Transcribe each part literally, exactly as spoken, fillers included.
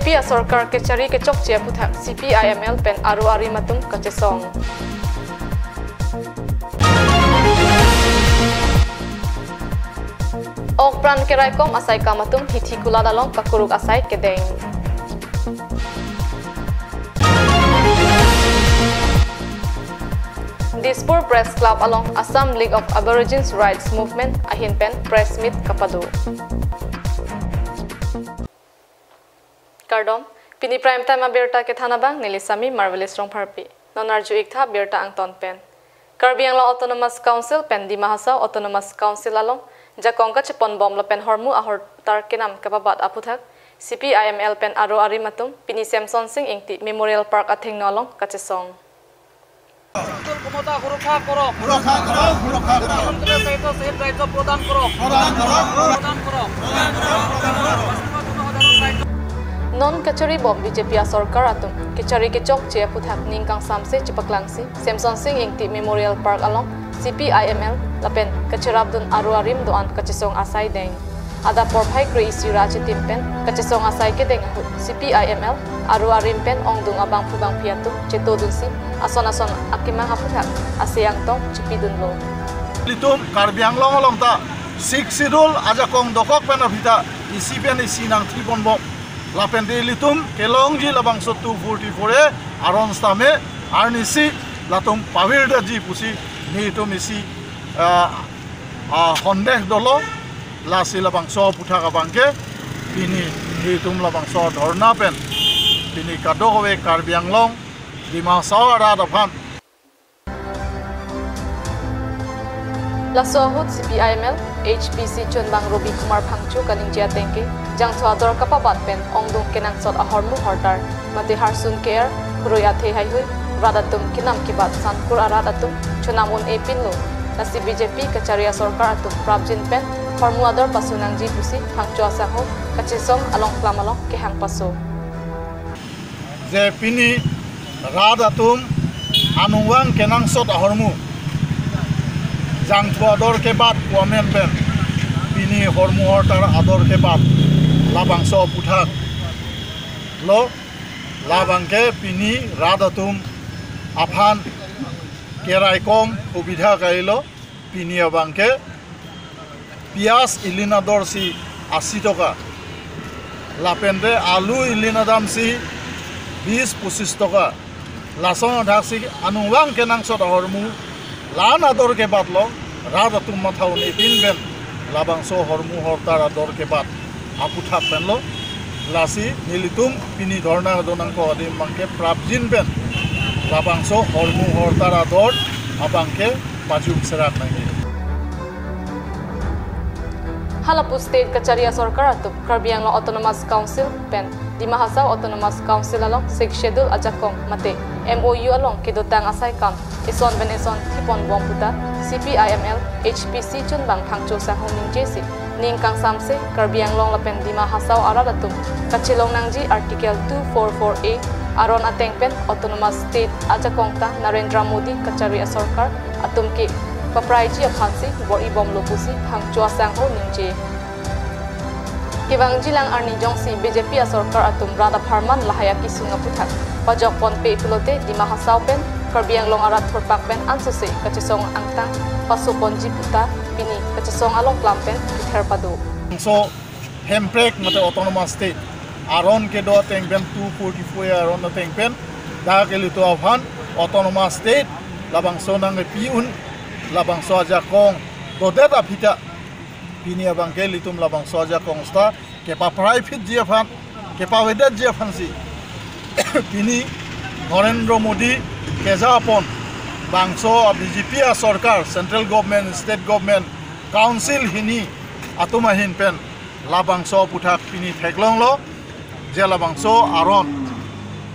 P A sorkar kechari kechokche aphuthak C P I M L pen aro arim atum kachesong. Okpran keraikom asaikam atum hithi kulat along kakuruk asai kedeng. Dispur Press Club along Assam League of Aborigines Rights Movement ahin pen press meet kapado. Kardom, pini prime time abirta kethan abang neli Sami Marvelous Rongpharpi. Non arju-ik tha birta angton pen. Karbi Anglong Autonomous Council pen Dima Hasao Autonomous Council along jakong kacheponbom lapen hormu ahortar kenam kapabat aphuthak C P I M L pen aro arim atum pini Semson Sing Ingti Memorial Park athengno along kachesong. ক্ষমতা সুৰক্ষা কৰক। সুৰক্ষা কৰক, সুৰক্ষা কৰক। জনসাধাৰণলৈ স্বায়ত্তশাসিত ৰাজ্য প্ৰদান কৰক। প্ৰদান কৰক। প্ৰদান কৰক। Non kacharibom B J P asorkar atum kechari kechokche aphuthak ning kangsamse chepaklangsi Semson Sing Ingti Memorial Park along C P I M L lapen kacherapdun aro arim do-an kachesong asai deng. Adap porphai kre-isi ra achitim pen kachesong asai kedeng ahut C P I M L aro arim pen ongdung abangphu bangphi atum chetodunsi ason ason akemang aphuthak ase angtong chipidunlo. Ilitum Karbi Anglong along ta Sixth Schedule ajakong dokok pen aphi ta isi pen isi nangthiponbom. Lapen te ilitum kelongji labangso two forty-four A aron sitame arnisi latum pavirdetji pusi nelitum isi, ah, ah, hondeh dolo. Lasi labangso aphuthak abangke pini nelitum labangso dhorna pen pini kadokave Karbi Anglong Dima Hasao arat aphan. Laso ahut C P I M L H P C chunbang Robi Kumar Phangcho kaningje atengke, jangthu ador kapabat pen ongdung kenangsot ahormu hortar mate harsun ke-er, hurui athe haihui, rat atum kinam kibat sankur arat atum chonam un-e pinlo. Lasi B J P kachari asorkar atum prapjin pen hormu ador pasu nangji pusi Phangcho asangho kachesong along klam along kehang paso. Je pini rat atum anungvang kenangsot ahormu jangthu ador kebat pu amen pen pini hormu hortar ador kebat labangso aphuthak lo. Labangke pini rat atum aphan keraikom hubidha kailo. Pini abangke piyaj ilin ador si asi toka, lapen te alu ilin adam si bis pochis toka. Lason adak si anungvang kenangsot ahormu la-an ador kebatlo, rat atum matha un-e pin pen labangso hormu hortar ador kebat aphuthak penlo. Lasi nelitum pini dhorna do nangkok adim abangke prapjin pen labangso hormu hortar ador abangke pajum serak nangji. Halapu state kachari asorkar atum Karbi Anglong Autonomous Council pen Dima Hasao Autonomous Council along Sixth Schedule ajakong mate M O U along kedotang asaikam eson pen eson thiponbom puta C P I M L H P C chunbang Phangcho asangho ningjesi ning kangsamse Karbi Anglong lapen Dima Hasao arat atum kachelong nangji Article two four four A aron ateng pen Autonomous State ajakong ta Narendra Modi kachari asorkar atum kepapraiji aphansi bor-ibomlo pusi Phangcho asangho ningje. Kevangjilang arni jongsi B J P asorkar atum rat apharman lahai akesung aphuthak pajokponpe pulote Dima Hasao pen Karbi Anglong arat thurpak pen ansose kachesong angtang pasoponji puta pini kachesong along klam pen pither pado. Bangso hemprek mate Autonomous State aron kedo ateng pen two forty-four aron ateng pen dak ilitum aphan Autonomous State labangso nangpi un, labangso ajakong dodet aphi ta pini abangke ilitum labangso ajakong seta kepapraiphitji aphan, kepavedetji aphansi pini Narendra Modi kejapon bangso B J P asorkar, central government, state government, council hini atum ahin pen labangso aphuthak pini theklonglo, je labangso aron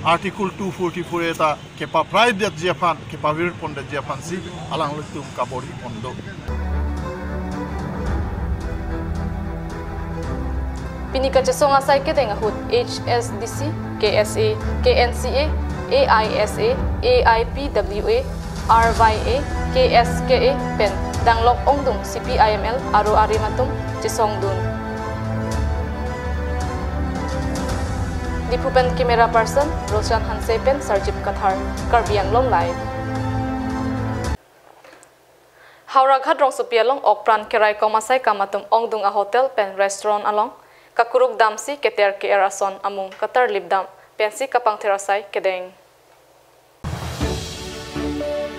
Article two forty-four A ta kepapraidetji aphan, kepavirpondetji aphansi alanglitum kabor-ipon do. Pini kachesong asai kedeng ahut H S D C, K S A, K N C A, A I S A, A I P W A, R Y A, K S K A pen danglok ongdung C P I M L aro arim atum chesongdun. Diphu pen camera person Roshan Hanse pen Sarjip Kathar, Karbi Anglong Live. Howraghat rongsopi along okpran keraikom asaikam atum ongdung a hotel pen restaurant along kakuruk damsi keter ke-er ason amung katarlip dam pensi kapangthir asai kedeng.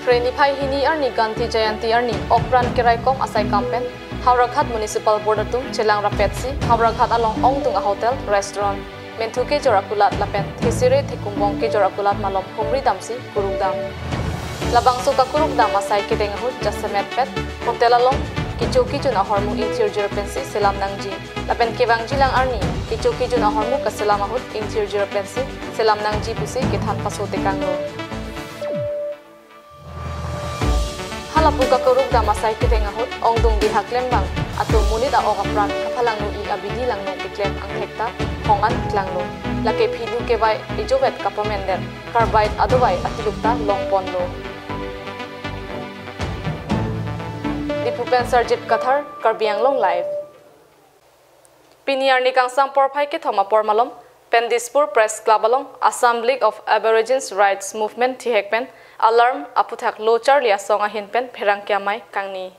Phre niphai hini arni Gandhi Jayanti arni okpran keraikom asaikam pen Howraghat Municipal Board atum chelang rapetsi Howraghat along ongdung a hotel, restaurant, menthu kejor akulat lapen thesere thekumbong kejor akulat malom humri damsi kuruk dam. Labangso kakuruk dam asai kedeng ahut jasemet pet hotel along kecho kejun ahormu ingthirjir pensi selam nangji. Lapen kevangjilang arni kecho kejun ahormu kaselam ahut ingthirjir pensi selam nangji pusi kethan paso tekanglo. Halapu kakuruk dam asai kedeng ahut ongdung bihak klembang atum monit a-ok apran kaphalangno-i abidi langno keklem angthek ta hong an klanglo. Lake phidu kevai ejovet kapamen det karbait adovai atiluk ta longponlo. Diphu pen Sarjip Kathar, Karbi Anglong Live. Pini arni kangsam porphai kethom apor malom pen Dispur Press Club along Assam League of Aborigines Rights Movement thihek pen Alarm aphuthak lo charli asong ahin pen pherangke amei kangni.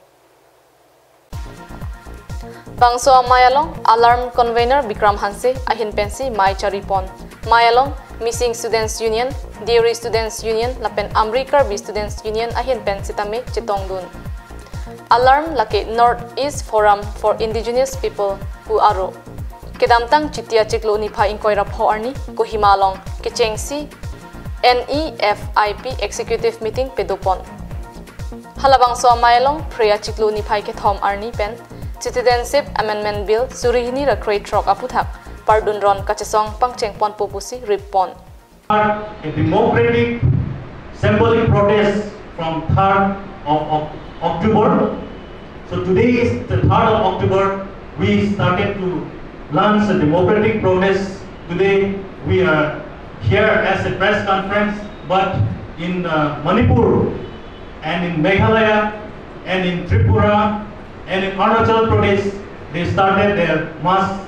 Bangso amei along Alarm convener Bikram Hanse ahin pensi mei charipon. Mei along Mising Students Union, Deuri Students Union lapen Amri Karbi Students Union ahin pen sitame chetongdun. Alarm lake North East Forum for Indigenous People pu aro. Kedamtang Chiti achiklo niphai ingkoi ra pho arni Kohima along kechengsi N E F I P Executive Meeting pedopon. Halabangso amei along Phre achiklo niphai kethom arni pen Citizenship Amendment Bill suri hini ra krethrok aphuthak pardun ron kachesong pangchengponpo pusi rippon. A democratic symbolic protest from third of Oc- October. So today is the third of October. We started to launch a democratic protest. Today we are here as a press conference, but in uh, Manipur and in Meghalaya and in Tripura and in Arunachal Pradesh, they started their mass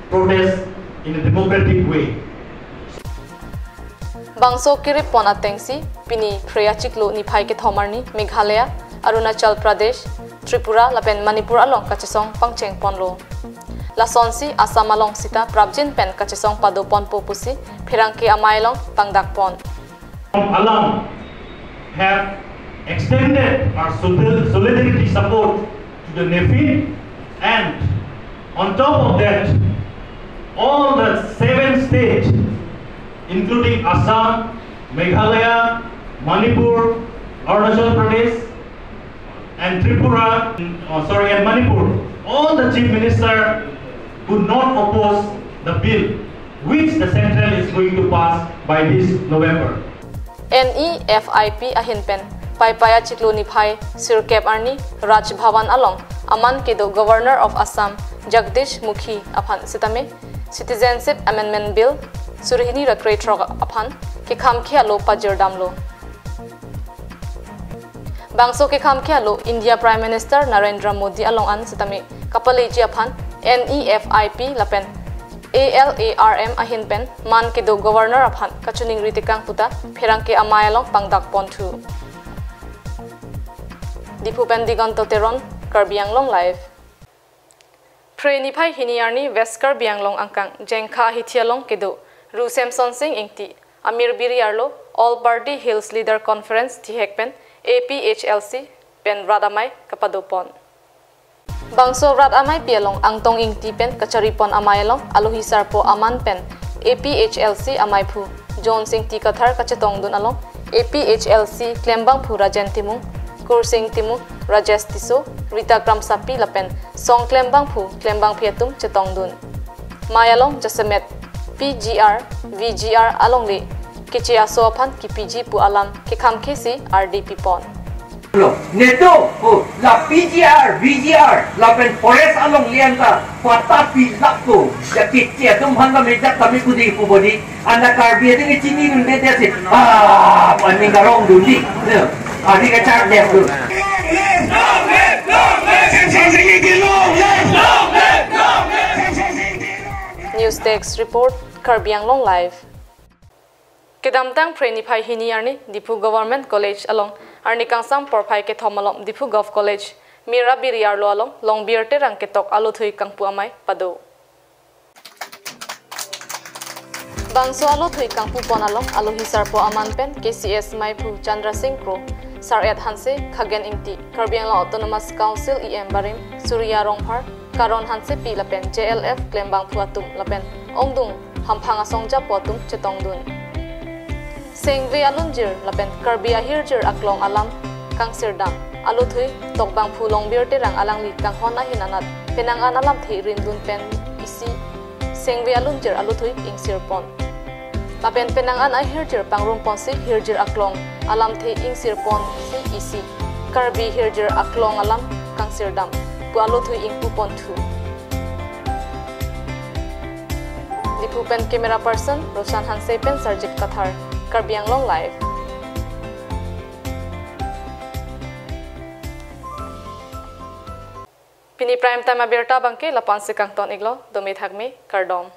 protest in a democratic way. Bangso kerippon atengsi pini Phre achiklo niphai kethom arni Meghalaya, Arunachal Pradesh, Tripura lapen Manipur along kachesong pangchengponlo. Lasonsi Assam along sita prapjin pen kachesong padoponpo pusi pherangke amei along pangdakpon. Alarm have extended our solidar- solidarity support to the NEFID, and on top of that, all the seven states, including Assam, Meghalaya, Manipur, Arunachal Pradesh, and Tripura, oh, sorry, and Manipur, all the chief minister could not oppose the bill which the central is going to pass by this November. N E F I P ahin pen Paipai achiklo niphai sirkep arni Raj Bhavan along aman kedo Governor of Assam Jagdish Mukhi aphan sitame Citizenship Amendment Bill suri hini ra krethrok aphan kekhamkhe alo pajirdamlo. Bangso kekhamkhe alo India Prime Minister Narendra Modi along an sitame kapaleji aphan N E F I P lapen A L A R M ahin pen man kedo Governor aphan kachiningri tekang puta pherangke amei along pangdakponthu. Diphu pen Digonto Teron, Karbi Anglong Live. Phre niphai hini arni West Karbi Anglong angkang Jengkha ahithi along kedo Ru Semson Sing Ingti amir biri arlo All Party Hills Leader Conference thihek pen A P H L C pen rat amei kapadopon. Bangso rat ameipi along Angtong Ingti pen kacharipon amei along alohi sarpo aman pen A P H L C ameiphu John Sing Ingti Kathar kachetongdun along A P H L C klembangphu Rajen Timung, Kursing Timung, Rajesh Tisso, Rita Kramsapi lapen song klembangphu klembangpi atum chetongdun. Mei along jasemet P G R, V G R alongle keche aso aphan kipiji pu alam kekhamkhesi ardi pipon. Lo, netum, oh, la P G R, V G R, lapen forest alongle anta patta pilappo, ya keche atum aphan ta mejak kami kudi pu bodi, anta Karbi atum ke chinidunde desi, ah, paning karongdunde, ya, adi kachardet tu. News Desk Report, Karbi Anglong Live. Kedamtang Phre niphai hini arni Diphu Government College along arni kangsam porphai kethom malom Diphu Govt College Mirabiri arlo along Longbir Terang ketok alothui kangpu amei pado. Bangso alothui kangpupon along alohi sarpo aman pen K C S meiphu Chandra Singh Kro, Sar-et Hanse, Khagen Ingti, Karbi Anglong Autonomous Council E M barim Surya Rongphar, Karon Hansepi lapen J L F klembangphu atum lapen ongdung hamphang asong japo atum chetongdun. Sengve alunjir lapen Karbi ahirjir aklong alam kangsirdam alothui tokbangphu Longbir Terang alangli kanghon ahin anat penang an alamthe rimdun pen isi sengve alunjir alothui ingsirpon. Lapen penang an ahirjir pangrumponsi hirjir aklong alamthe ingsirponsi isi Karbi hirjir aklong alam kangsirdam pu alothui ingpuponthu. Diphu pen camera person Roshan Hanse pen Sarjit Kathar, Karbi Anglong Live. Pini prime time abirta abangke lapu-ansi kangton-iklo, dome thakme, kardom.